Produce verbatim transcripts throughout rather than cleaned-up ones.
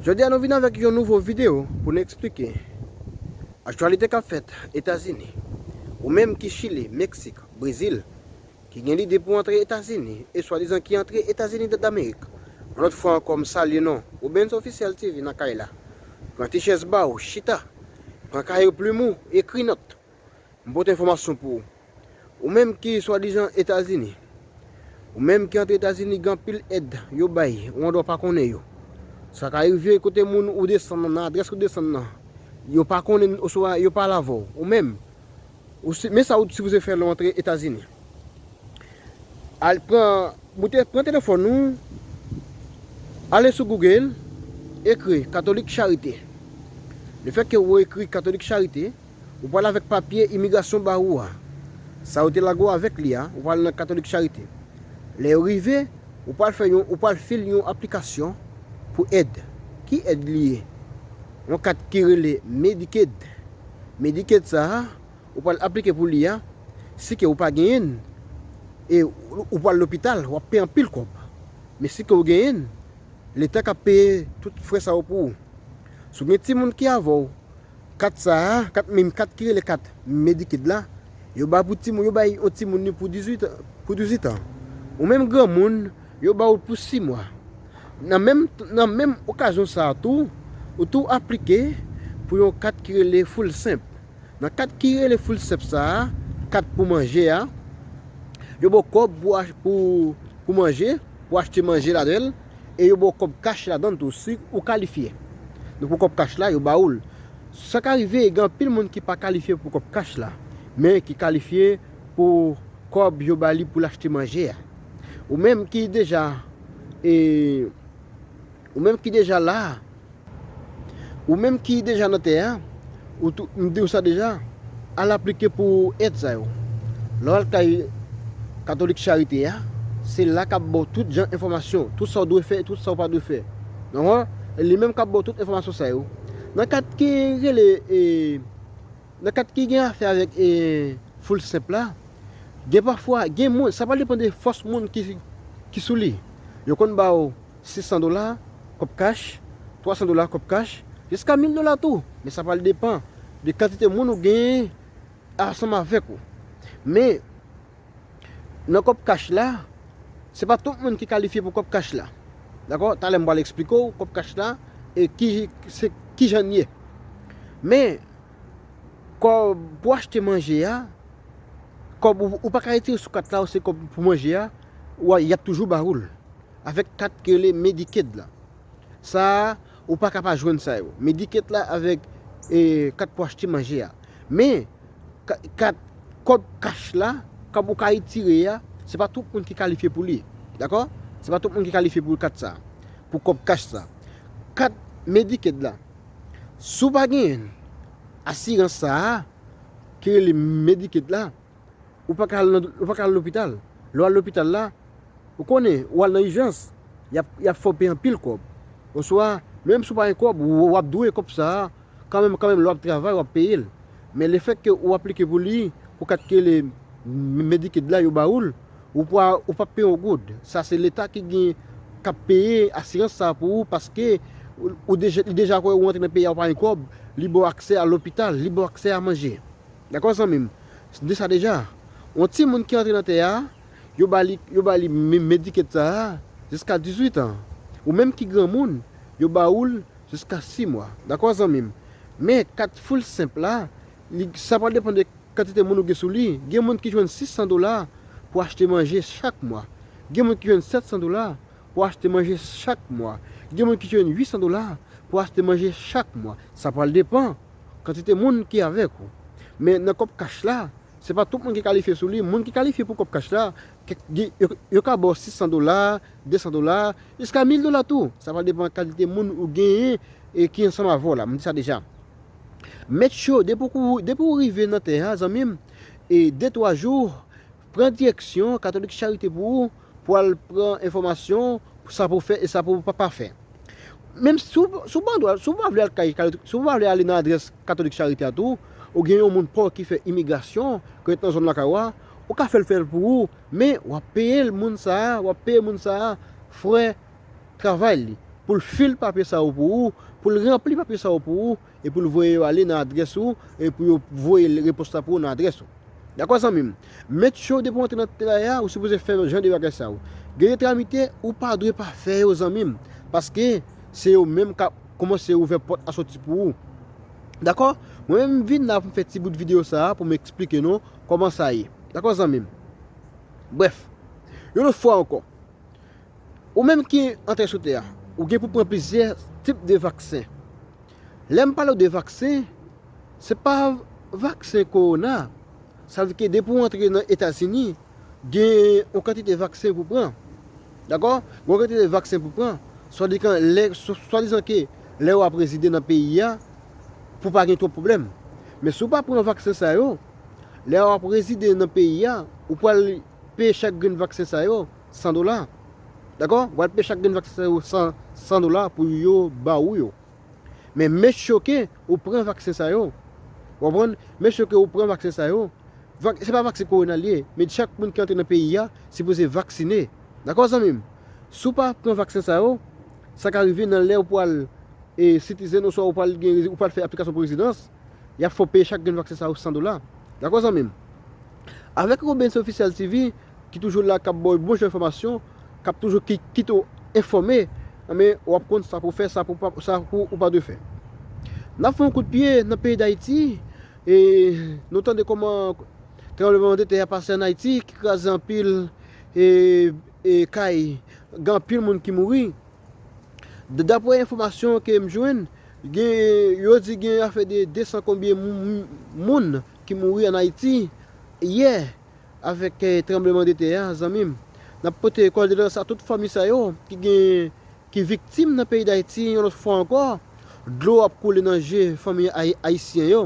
Jodi a nou vin avèk yon nouvo videyo pou nou eksplike aktyalite k ap fèt Etazini. Ou menm ki Chili, Meksik, Brezil, ki gen lide pou antre Etazini e swadizan ki antre Etazini d-, Damerik. Yon lòt fwa ankò, m salye nou. Rubens Officiel T V nan kay la. Pran ti chèz ba w, chita. Pran kaye w, plim ou, ekri nòt. M pote enfòmasyon pou ou. Ou menm ki swadizan Etazini. Ou menm ki antre Etazini, gen anpil èd yo bay ou anndan w pa konnen yo. Sa ka rive kote moun ou desann nan, nan adrès ou desann nan, yo pa konnen oswa yo pale avè w. Ou menm, ou si, men sa ou sipoze fè lè w antre Etazini. Al pran, moute, pran telefòn ou, ale sou Google, ekri Katolik Charite. Lefètke ou ekri Katolik Charite, ou pral avèk papye imigrasyon ba ou a. Sa yo te lage w avèk li a, ou pral nan Katolik Charite. Lè yo rive, ou pral fè yon, ou pral fil yon aplikasyon pou èd. Ki èd li ye? Yon kat ki rele Medicaid. Medicaid sa a, ou pral aplike pou li a, si ke ou pa genyen l, e ou, ou pral lopital, w ap peye anpil kòb. Men si ke ou genyen l, Leta k ap peye tout frè sa yo pou ou. Si w gen timoun ki avè w, kat sa a, kat, menm kat ki rele kat Medicaid la, yo ba pou timoun, yo bay yon timoun ni pou dizuit an, pou dizuit an. Ou menm granmoun, yo ba w pou sis mwa. Nan menm, nan menm okazyon sa a tou, ou tou aplike pou yon kat ki rele Food Stamp. Nan kat ki rele Food Stamp sa a, kat pou manje a, yo ba w kòb pou, ach-, pou, pou manje, pou achte manje ladan l, e yo ba w kòb kach ladan l tou si ou kalifye. Donk pou kòb kach la, yo ba ou l. Sa ka rive, gen anpil moun ki pa kalifye pou kòb kach la, men ki kalifye pou kòb yo ba li pou l achte manje a. Ou menm ki deja, e, ou menm ki deja la, ou menm ki deja nan tè a, ou tou, m di w sa deja, al aplike pou èd sa yo. Lè w al kay Katolik Charite a, se la k ap ba w tout jan enfòmasyon, tout sa w dwe fè, tout sa w pa dwe fè. Donk, e li menm k ap ba w tout enfòmasyon sa yo. Nan kat ki rele, e, nan kat ki gen afè avèk, e, Food Stamp la, gen pafwa, gen moun, sa pral depann de fòs moun ki, ki sou li. Yo konn ba w sis san dola, kòb kach, twa san dola, kòb kach, jiska mil dola tou. Men sa pral depann de kantite moun ou genyen ansanm avèk ou. Men, nan kòb kach la, se pa tout moun ki kalifye pou kòb kach la. Dakò? Talè m pral eksplike w kòb kach la e ki, se, ki jan l ye. Men, kòb pou achte manje a, kòb ou, ou pa ka retire sou kat la, ou se kòb pou manje a, w a, y ap toujou ba ou l. Avèk kat ki rele Medicaid la. Sa a, ou pa ka pa jwenn sa yo. Medicaid la avèk, e, kat pou achte manje a. Men, ka-, kat, kòb kach la, kòb ou ka retire a, se pa tout moun ki kalifye pou li. Dakò? Se pa tout moun ki kalifye pou kat sa. Pou kòb kach sa. Kat Medicaid la. Si w pa genyen asirans sa a, ki rele Medicaid la, ou pa ka al nan, ou pa ka al lopital. Lè w al lopital la, ou konnen, ou al nan ijans, y ap, y ap fè w peye anpil kòb. Oswa, menm si w pa gen kòb, w, w ap dwe kòb sa a, kanmenm, kanmenm, lè w ap travay, w ap peye l. Men lefètke ou aplike pou li, pou kat ki rele Medicaid la, yo ba ou l, ou pa, ou p ap peye yon goud. Sa se Leta ki gen, k ap peye asirans sa a pou ou, paske ou, ou deja, li deja kwè ou antre nan peyi a, ou pa gen kòb, li ba w aksè a lopital, li ba w aksè a manje. Dakò, zanmi m? M di sa deja. Yon timoun ki antre nan tè a, yo ba li, yo ba li Me-, Medicaid sa a jiska dizuit an. Ou menm ki granmoun, yo ba ou l jiska sis mwa. Dakò, zanmi m? Men, kat Food Stamp la, li, sa pral depann de kantite moun ou gen sou li. Gen moun ki jwenn sis san dola pou achte manje chak mwa. Gen moun ki jwenn sèt san dola pou achte manje chak mwa. Gen moun ki jwenn uit san dola pou achte manje chak mwa. Sa pral depann kantite moun ki avèk ou. Men nan kòb kach la, se pa tout moun ki kalifye sou li. Moun ki kalifye pou kòb kach la, kèk, gen, yo, yo ka ba w sis san dola, de san dola, jiska mil dola tou. Sa pral depann kalite moun ou genyen e ki ansanm avè w la. M di sa deja. Make sure, depi w, depi w rive nan tè a, zanmi m, e de twa jou, pran direksyon Katolik Charite pou ou, pou al pran enfòmasyon, pou sa pou w fè e sa pou w pa, pa fè. Menm si w, si w pa dwe, si w pa vle al kay, kay, si w pa vle ale nan adrès Katolik Charite a tou, ou gen yon moun pa w ki fè imigrasyon, ki ret nan zòn lakay ou a, ou ka fè l fè l pou ou, men w ap peye l moun sa a, w ap peye moun sa a frè travay li. pou l fil papye sa yo pou ou, pou l ranpli papye sa yo pou ou, e pou l voye yo ale nan adrès ou, e pou yo voye repons la pou ou nan adrès ou. Dakò, zanmi m? Make sure depi w antre nan travay la, ou sipoze fè jan de bagay sa yo. Gen de tramite, ou pa dwe pa fè yo, zanmi m, paske se yo menm k ap kòmanse ouvè pòt a sòti pou ou. Dakò? Mwen menm, m vin la pou m fè ti bout videyo sa a, pou m eksplike nou kòman sa ye. Dakò, zanmi m? Brèf, yon lòt fwa ankò, ou menm ki antre sou tè a, ou gen pou pran plizyè tip de vaksen. Lè m pale w de vaksen, se pa vaksen kowona. Sa vle di ke depi w antre nan Etazini, gen yon kantite vaksen pou pran. Dakò? Gen yon kantite vaksen pou pran. Swadizan lè, swadizan ke lè w ap rezide nan peyi a, pou pa gen twòp pwoblèm. Men si w pa pran vaksen sa yo, lè w ap rezide nan peyi a, ou pral peye chak grenn vaksen sa yo san dola. Dakò? W ap peye chak grenn vaksen sa yo san, san dola pou yo ba ou yo. Men make sure ke ou pran vaksen sa yo. Ou konprann? Make sure ke ou pran vaksen sa yo. Vak-, se pa vaksen kowona li ye, men chak moun ki antre nan peyi a sipoze vaksine. Dakò, zanmi m? Si w pa pran vaksen sa yo, sa ka rive nan lè ou pral, e, citizen, oswa ou pral gen, ou pral fè aplikasyon pou rezidans, y ap fè w peye chak grenn vaksen sa yo san dola. Dakò, zanmi m? Avèk Robens Official T V, ki toujou la, k ap ba w bon jan enfòmasyon, k ap toujou ki-, kite w enfòme, men w ap konn sa pou w fè, sa pou pa, sa pou ou pa dwe fè. N ap fè yon kout pye nan peyi Dayiti, e nou tande kòman tranblemanntè a pase ann Ayiti, ki kraze anpil, e, e kay, gen anpil moun ki mouri. D-, daprè enfòmasyon ke m jwenn, gen, yo di gen afè de de san konbyen mou-, moun ki mouri ann Ayiti yè avèk, eh, tranblemanntè a, zanmi m. N ap pote kondoleyans a tout fanmi sa yo ki gen, ki viktim nan peyi Dayiti yon lòt fwa ankò. Dlo ap koule nan je fanmi ay-, ayisyen yo.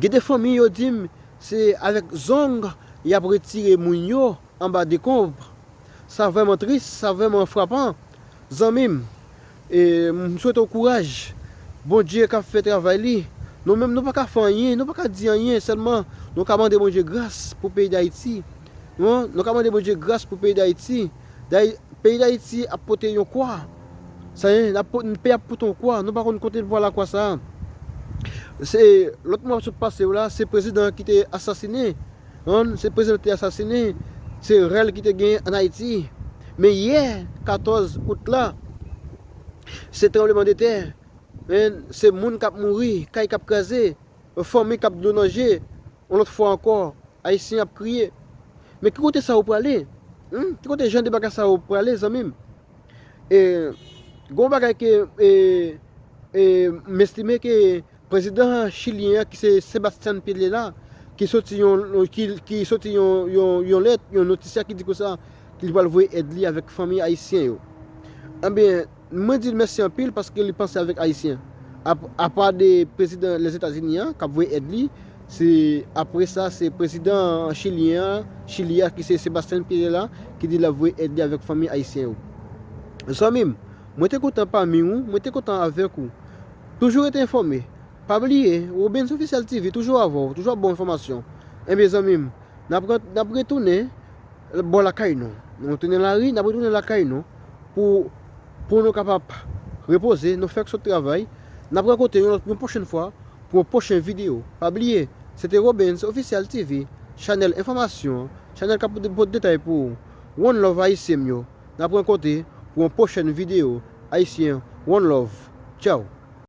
Gen de fanmi yo di m se avèk zong y ap retire moun yo anba dekonb. Sa vrèman tris, sa vrèman frapan. Zanmi m, e, m swete w kouraj. Bondye k ap fè travay li. Nou menm, nou pa ka fè anyen, nou pa ka di anyen, sèlman nou ka mande Bondye gras pou peyi Dayiti. Nou, nou ka mande Bondye gras pou peyi Dayiti. Day-, peyi Dayiti ap pote yon kwa. Sa ye, n ap po-, peyi ap pote yon kwa, nou pa konn kote l pral lakwa sa a. Se, lòt mwa sot pase yo la, se prezidan ki te asasinen. Konprann? Se prezidan ki te asasinen, se rèl ki te genyen ann Ayiti. Men yè, katòz out la, se tranblemanntè, men se moun k ap mouri, kay k ap kraze, fanmi k ap dlo nan je, yon lòt fwa ankò, ayisyen ap kriye. Men ki kote sa yo prale? Hmm? Ki kote jan de bagay sa yo prale, zanmi m? E, gon bagay ke, e, e, m estime ke prezidan chilyen an, ki se Sebastian Piñera, ki soti yon, ki, ki soti yon, yon, yon lèt, yon notisya ki di konsa, ki li pral voye èd li avèk fanmi ayisyen yo. Ebyen, mwen di l mèsi anpil paske li panse avèk ayisyen. Ap-, apa de prezidan Lèzetazini an k ap voye èd li, se, apre sa, se prezidan chilyen an, Chili a, ki se Sebastian Piñera, ki di l ap voye èd li avèk fanmi ayisyen yo. Zanmi m, mwen te kontan pami ou, mwen te kontan avèk ou. Toujou rete enfòme. Pa bliye, Robens Official T V toujou avè w, toujou ap ba w enfòmasyon. Ebyen, zanmi m, n ap ret-, n ap retounen bò lakay nou. Nou tounen lari, n ap retounen lakay nou pou, pou nou kapab repoze, nou fèk sot travay. N ap rankontre yon lòt, yon pwochèn fwa pou yon pwochen videyo. Pa bliye, se te Robens Official T V, chanèl enfòmasyon, chanèl k ap pote detay pou ou. One love, Ayisyen m yo. N ap rankontre pou yon pwochèn videyo. Ayisyen, one love. Tchaw.